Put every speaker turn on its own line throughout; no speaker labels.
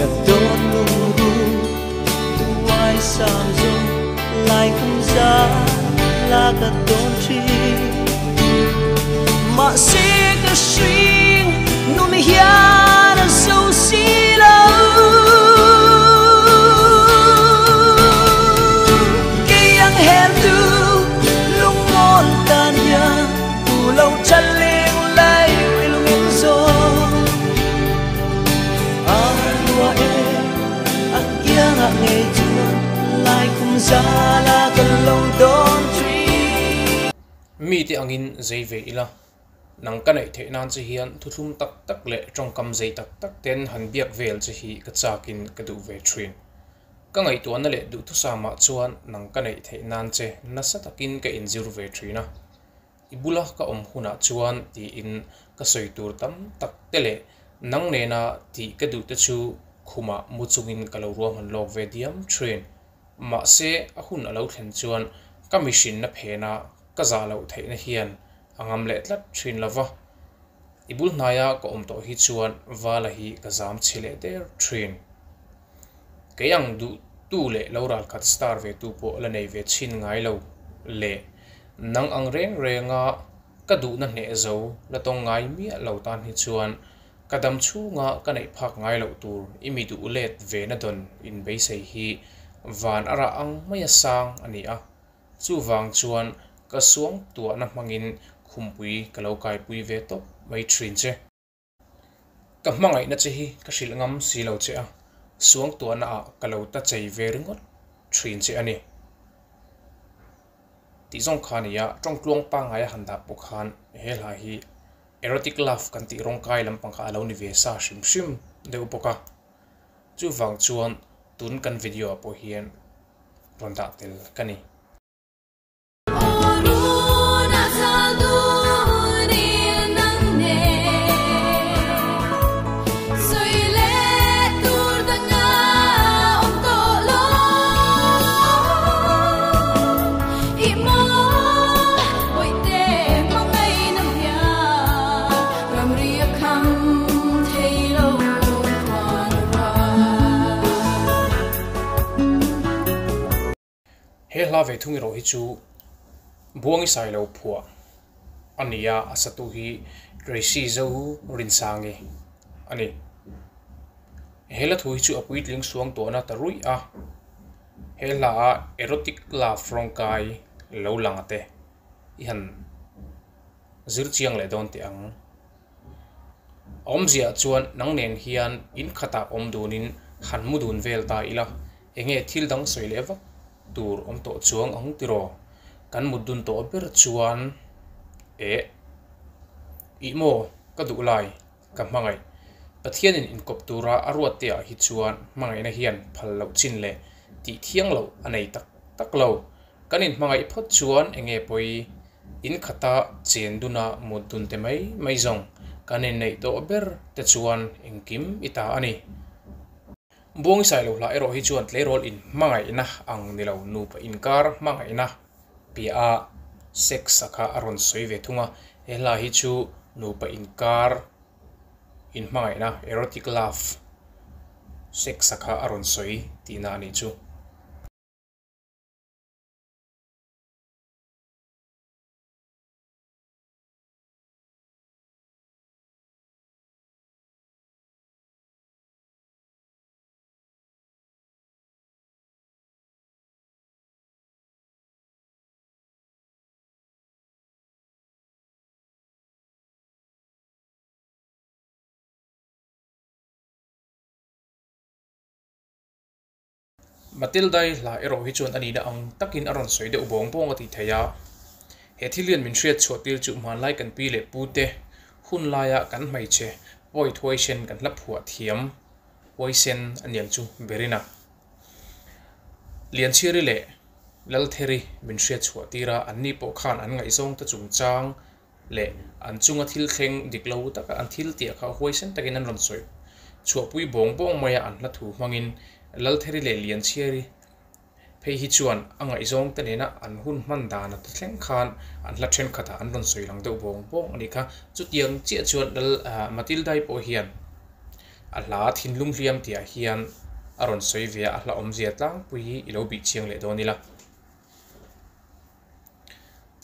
Ka dawn lungru tuai sam zo lai khum za la ka dawn thin. Mahse ka hring nun hian a zo si lo. Kei ang her tu lungmawl tan hian tu lo chaleng lai lungin zo. A lua e a kianga ngei chuan lai khum za la ka lo dawn thin.
Mite angin zei ve ila, nang ka neih theih nan che hian thuthlum tak tak leh tawngkam zei tak tak ten han biak vel che hi ka chakin ka duh ve thin. Ka ngaihtuahna leh duhthusamah chuan nang ka neih theih nan che nasa takin ka inzir ve thin a. I bula ka awm hunah chuan tiin ka sawi tur tam tak te leh nang nena tih ka duh te chu khumah mu chungin ka lo ruahman lawk ve diam thin. Mahse a hun a lo thlen chuan ka mihrinna phena ka zah loh theihna hian a ngam leh tlat thin lo va. I bul hnaia ka awm tawh hi chuan Vala hi ka zam chhe leh der thin. Kei ang duh tu leh lo ralkhat star ve tu pawh la nei ve chhin ngai lo leh nang ang reng renga ka duhna hneh zo la tawng ngai miah lo tan hi chuan ka dam chhunga ka neih phak ngai loh tur i mi duh let ve na dawn in beisei hi van a rah ang mai a sang a ni a. Chuvang chuan ka suang tuahna hmangin khumpui ka lo kaipui ve tawp mai thin che. Ka hmangaihna che hi ka hrilh ngam si lo che a, suangtuahna ah ka lo ta chei ve ringawt thin che a ni. Tih zawng kha a ni a, tawngtluang pangngai a han dah pawh khan he hla hi erotic love kan tih rawngkai lampang kha a lo ni ve sa hrim hrim deuh bawk a. Chuvang chuan tun kan video ah pawh hian rawn dah tel ka ni. He hla ve thung erawh hi chu Buangi Sailo phuah a ni a, a satu hi Tracy Zo Rinsangi a ni. He hla thu hi chu a puitling suang tawhna ta ruih a, he hla a erotic love rawngkai lo lang a te i han zir chiang leh dawn teh ang. A awmziah chuan nang nen hian in khatah awm dunin han mu dun vel ta ila, enge thil dang sawi leh vak tur awm tawh chuang ang tiraw? Kan mut dun tawh ber chuan eh ih maw ka duh lai ka hmangaih. Pathianin inkawp tura a ruat te ah hi chuan hmangaihna hian phal loh chin leh tih thiang loh a nei tak tak lo. Kan inhmangaih phawt chuan enge pawi in khata chen duna mut dun te mai mai zawng kan inneih tawh ber te chuan engkim i ta a ni. Buangi Sailo hla erawh hi chuan tleirawl inhmangaihna ang ni lo nupa inkar hmangaihna piah a sex a kha a rawn sawi ve thung a, he hla hi chu nupa inkar inhmangaihna erotic love sex a kha a rawn sawi tihna a nih chu. Matilda-i hla erawh hi chuan a nihna ang takin a rawn sawi deuh bawng bawng a tih theih a. He thil hian min hriat chhuah tir chu hmanlai kan pi leh pu te hun laia kan hmeichhe pawi thuaisen kan hla phuah thiam huaisen a niang chu berin a. Lianchhiari leh Laltheri min hriat chhuah tir a, anni pawh khan an ngaihzawng te chungchang leh an chunga thil thleng dik lo taka an thil tih kha huaisen takin an rawn sawi chhuahpui bawng bawng mai a, an hla thu hmangin Laltheri leh Lianchhiari phei hi chuan a ngaihzawng te nena an hun hman dan a ti thleng khan an hla thenkhatah an rawn sawi lang deuh bawng bawng a nih kha. Chutiang chiah chuan Lal Matildai pawh hian A hla thinlung hliam tihah hian a rawn sawi ve a, a hla awmzia tlangpui hi i lo bih chiang leh dawn ila.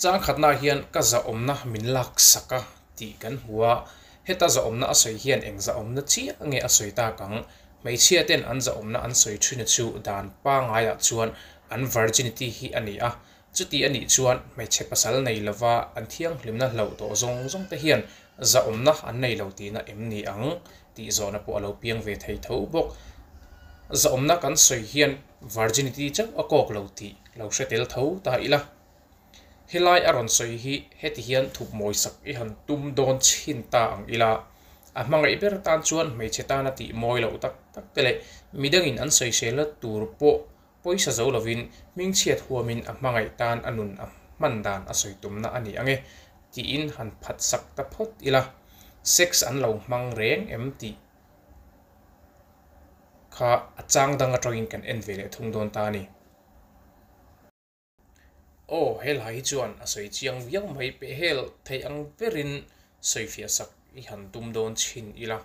Chang khatnaah hian ka zahawmna min laksak a tih kan hmu a, heta zahawmna a sawi hian eng zahawmna chiah nge a sawi tak ang? Hmeichhia ten an zahawmna an sawi thin a chu dan pangaiah chuan an virginity hi a ni a, chuti a nih chuan hmeichhe pasal nei lova an thianghlimna hlauh tawh zawng zawng te hian zahawmna an nei lo tihna em ni ang tih zawhna pawh a lo piang ve thei tho bawk. Zahawmna kan sawi hian virginity chauh a kawk lo tih lo hre tel tho ta ila. Helai a rawn sawi hi heti hian thup mawisak i han tum dawn chhin ta ang ila, a hmangaih ber tan chuan hmeichhe tana tih mawi loh tak tak te leh midangin an sawiselna tur pawh pawisa zo lovin hmingchhiat huamin a hmangaih tan a nun a hman dan a sawi tumna a ni ang e tiin han phatsak ta phawt ila, sex an lo hmang reng em tih kha a chang dang atangin kan en ve leh thung dawn ta a ni. Aw, he hla hi chuan a sawi chiang viau mai, pehhel theih ang berin sawifiah sak i han tum dawn chhin ila.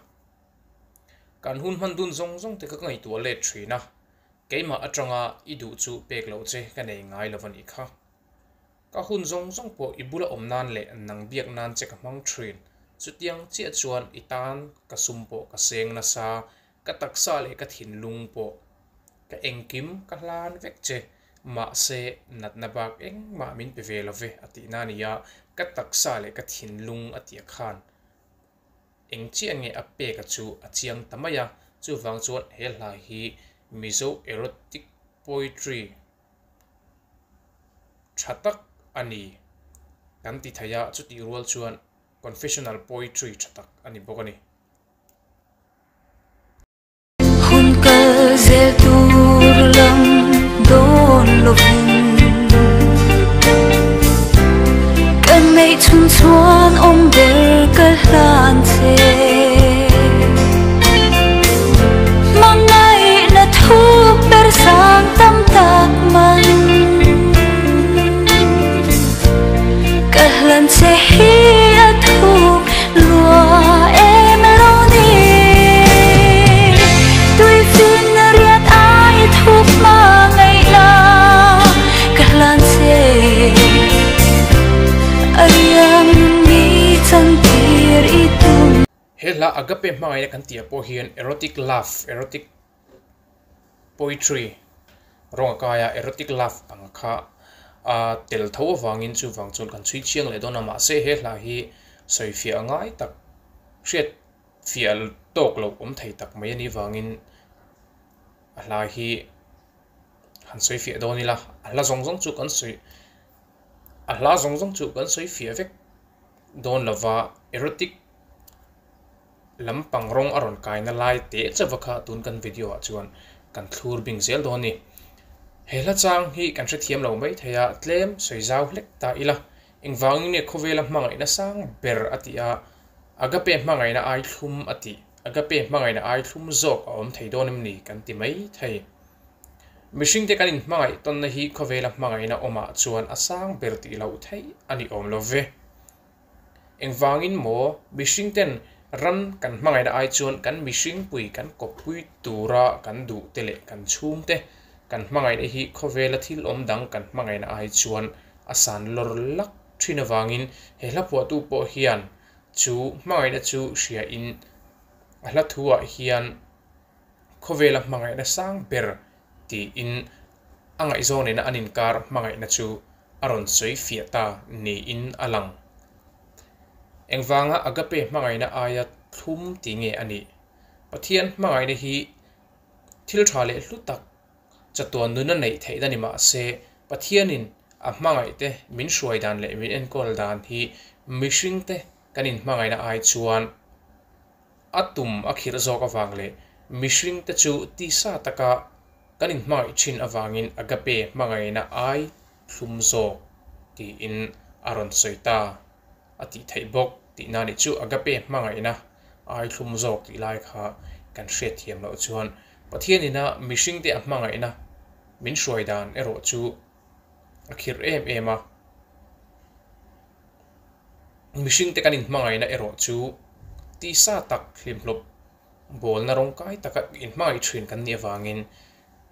Kan hun hman dun zawng zawng te ka ngaihtuah let thin a, keimah atanga i duh chu pek loh che ka nei ngai lo a nih kha. Ka hun zawng zawng pawh i bula awm nan leh nang biak nan che ka hmang thin, chutiang chiah chuan i tan ka sum pawh ka seng nasa, ka taksa leh ka thinlung pawh ka engkim ka hlan vek che, mahse natna bak engmah min pe ve lo ve a tihna a ni a, ka taksa leh ka thinlung a tih khan eng chiah nge a pek a chu a chiang ta mai a, chuvang chuan he hla hi Mizo erotic poetry tha tak a ni kan ti thei a, chutih rual chuan confessional poetry tha tak a ni bawk a ni.
Hun kal zel tur lam dawn lovin Kan neih chhun chuan awm ber ka hlan che Hmangaihna thuk ber sang tam tak man Ka hlan che hi a thuk lua em lo ni Tui fin riat ai thuk hmangaihna ka hlan che A riang mi chantir i tum.
He hla Agape hmangaihna kan tih ah pawh hian erotic love, erotic poetry rawng a kai a, erotic love ang kha a tel tho avangin chuvang chuan kan chhui chiang leh dawn a, mahse he hla hi sawifiah ngai tak hriat fiah tawk loh awm thei tak mai a nih vangin a hla hi han sawifiah dawn ila, a hla zawng zawng chu kan sawi a hla zawng zawng chu kan sawifiah vek dawn lova erotic Lampang rawng a rawn kaina lai teh chauh kha tun kan video ah chuan kan thlur bing zel dawn a ni. He hla chang hi kan hrethiam lo mai thei a, tlem sawi zau hlek ta ila. Engvangin nge khawvela hmangaihna sang ber a tih a, Agape hmangaihna ai thlum a tih, Agape hmangaihna ai thlum zawk a awm thei dawn em ni kan ti mai thei. Mihringte kan inhmangaih tawnna hi khawvela hmangaihna awmah chuan a sang ber tih loh theih a ni awm lo ve. Engvangin maw mihringten ram kan hmangaihna ai chuan kan mihringpui kan kawppui tura kan duh te leh kan chhungte kan hmangaihna hi khawvela thil awm dang kan hmangaihna ai chuan a san lawr lak thin avangin he hla phuahtu pawh hian chu hmangaihna chu hriain a hla thuah hian khawvela hmangaihna sang ber tiin a ngaihzawn nena an inkar hmangaihna chu a rawn sawi fiah ta niin a lang. Engvanga agape hmangaihna aia thlum ti nge a nih? Pathian hmangaihna hi thil tha leh hlu tak chatuan nuna neih theihna ni mah se, Pathianin a hmangaihte min hruai dan leh min enkawl dan hi mihringte kan inhmangaihna ai chuan a tum a khirh zawk avang leh mihringte chu tisa taka kan inhmangaih thin avangin agape hmangaihna ai thlum zawk tiin a rawn sawi ta a tih theih bawk tihna nih chu agape hmangaihna ai thlum zawk tih lai kha kan hriatthiam loh chuan Pathianina mihringte a hmangaihna min hruai dan erawh chu a khirh em em a. Mihringte kan inhmangaihna erawh chu tisa tak hlimhlawp bawlna rawng kai taka inhmangaih thin kan nih avangin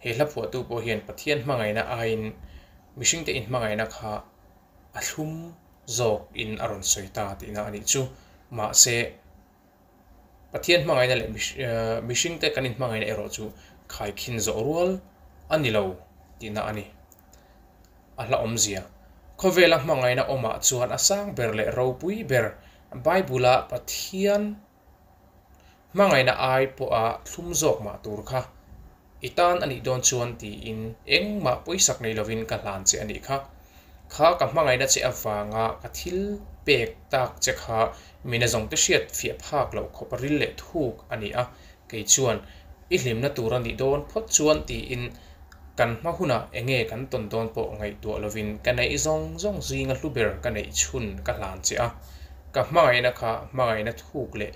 he hla phuahtu pawh hian Pathian hmangaihna aiin mihringte inhmangaihna kha a thlum zawk in a rawn sawi ta tihna a nih chu. Mahse, Pathian hmangaihna leh mihringte kan inhmangaihna erawh chu khaikhin zawh rual a ni lo tihna a ni. A hla awmzia, Khawvela hmangaihna awmah chuan a sang ber leh ropui ber Bible-a Pathian hmangaihna ai pawha thlum zawk mah tur kha i tan a nih dawn chuan tiin engmah pawisak nei lovin ka hlan che a nih kha. Kha ka hmangaihna che avanga ka thil pek tak che kha mina zawng te hriat fiah phak loh khawp a ril leh thuk a ni a, kei chuan i hlimna tur a nih dawn phawt chuan tiin kan hma hunah enge kan tawn dawn pawh ngaihtuah lovin ka neih zawng zawng zinga hlu ber ka neih chhun ka hlan che a, ka hmangaihna kha hmangaihna thuk leh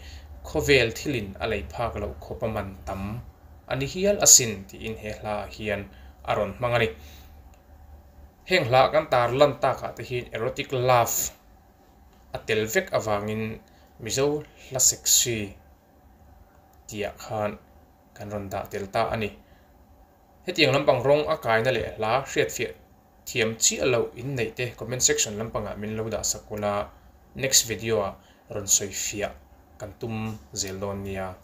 khawvel thilin a lei phak loh khawp a man tam a ni hial asin tiin he hla hian a rawn hmang a ni. Heng hla kan tar lan takah te hian erotic love a tel vek avangin Mizo hla sexy tihah khan kan rawn dah tel ta a ni. Hetiang lampang rawng a kaina leh hla hriatfiah thiam chiah loh in neih te comment section lampangah min lo dah sak ula, next video ah rawn sawi fiah kan tum zel dawn nia.